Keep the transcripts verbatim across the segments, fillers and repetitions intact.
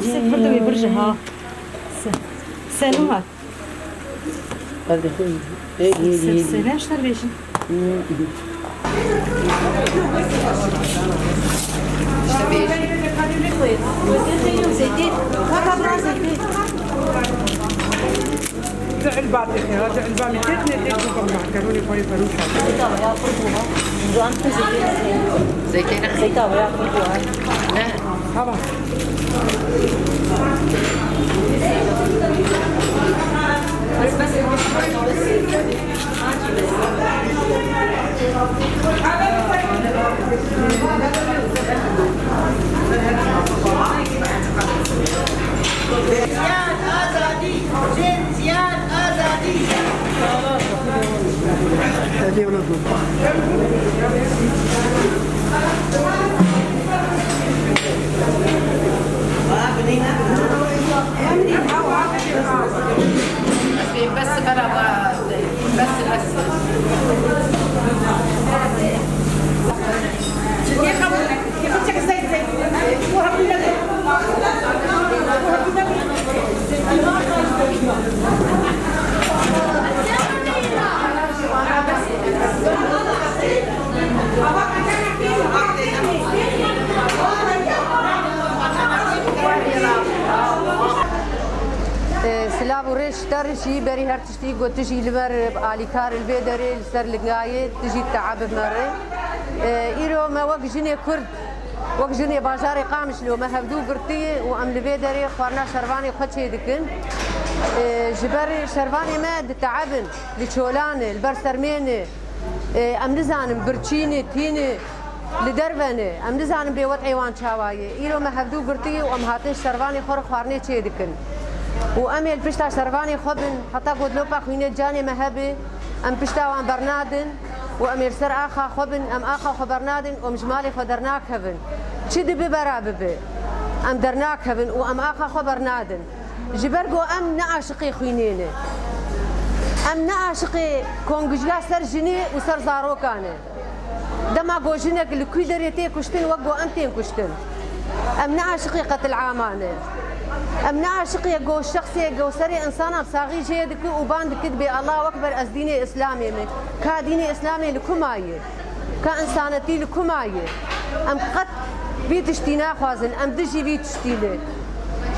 Sifir de wê birje ha. Se-, Selim hat. Hadi. Ey, ey, ey. Sene ştar beşin. Zeytin. Bak abla zeytin. Di elbatê xêra, di elba min têt ne têt bû makaroni xwe yê ferûşa. Zeytin. Zeytin. Zeytin. Tamam. Jiyan azadî! Jin jiyan azadî! Bes, bes, bes. Ji te re jî berî her tiştî got, tu jî li me re alîkar, li vê derê li ser lingayê tu jî teeb me re. E, îro me wek jinê Kurd, wek jinê bajarê Qamişlo me hevdû girtiye û em li vê derê xwarina şervanê xwe çêdikin. E, ji ber şervanê me diteebin, li çolan e, li ber sermê ne. E, em nizanin birçî ne, tî ne, li derve ne. Em nizanin bêwet'ê wan çawa ye. Îro me hevdû girtiye û em hatin şervanê xwe re xwarnê çêdikin. Û em ê li pişta şervanê xwe bin, heta ku dilopa xwînê canê me hebe, em pişta wan bernadin û em ê li ser axa xwe bin, em axa xwe bernadin û em ji malê xwe dernakevin. Çi dibe bera bibe, em dernakevin û em axa xwe bernadin. Ji ber ku em ne aşiqê xwînê ne. Em ne aşiqê kongijiya ser jinê û ser zarokan e. Dema ku jinek li ku derê tê kuştin, wek ku em tên kuştin. Em ne aşiqê qetilama ne. Em ne aşiqê ku şexsê ku serê insana saxî jê dike û ban dike, dibê Allahu Ekber, ez dînê Îslamê me. Ka dînê Îslamê li ku maye? Ka însanetî li ku maye? Em qet vî tiştî naxwazin, em dijî vî tiştî ne.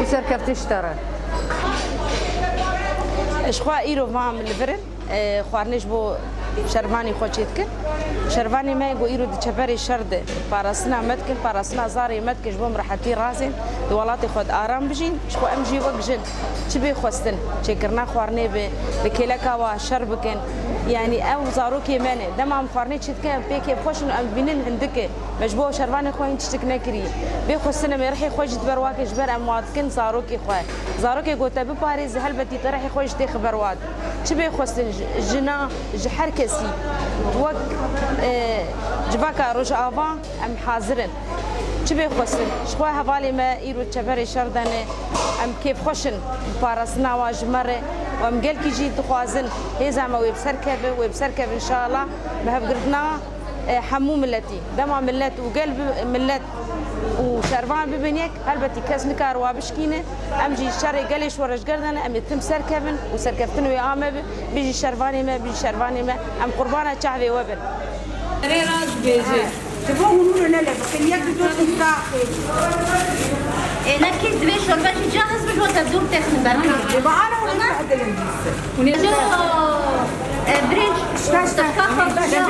Û serkeftin ji te re. Ji xwe îro va em li vir in, e, xwarinê ji bo şervanê xwe çêdikin. Şervanê me ku îro di çeperê şer de parastina me dikin, parastina zarê me dikin, ji bo em rehetî razên di welatê xwe de aram bijîn. Ji xwe em jî wek jin çi bê xwestin, çêkirina xwarinê be, li kêleka wa şer bikin. Yanî ew zarokê me ne. Dema em xwarinê çêdikin, em pê kêfxweş in û em bînin hindike. Me ji bo şervanê xwe hîn tiştik nekirî. Bê xwestin em ê rihê xwe jî di ber wa ke, ji ber em wa dikin zarokê xwe. Zarokê ku te biparêze, helbetî te rihê xwe jî têxe ber wa. Çi bê xwestin ji, jina, ji her kesî, wek, e, civaka Rojava em hazir in. Çi bê xwestin? Ji xwe hevalê me îro çeperê şer de ne. Em kêfxweş in bi parastina wa ji me re. Û em gelkî jî dixwazin hêza me wê bi ser keve, wê bi ser keve înşallah. Bi hevgirtina e, hemû miletî. Dema milet û gel bi, milet û şervan bibin yek, helbetî kes nikare wa bişkîne. Em jî şerê gelê ji we re ji ger de ne, em ê tim serkevin û serkeftin wê a me bi. Bijî şervanê me, bijî şervanê me. Em qurbana çavê we bin. Erê rast bêjî. Ji bo hûn wilo nele bikin, yek bi dûr tişta. Ê, ne kî divê şorbe jî cahaz bi, ji we tevdûr têxin ber. Ê, ba ana hûn ne edilin dîse. Hûn ê Birêj. Ştaşta. Ştaşta.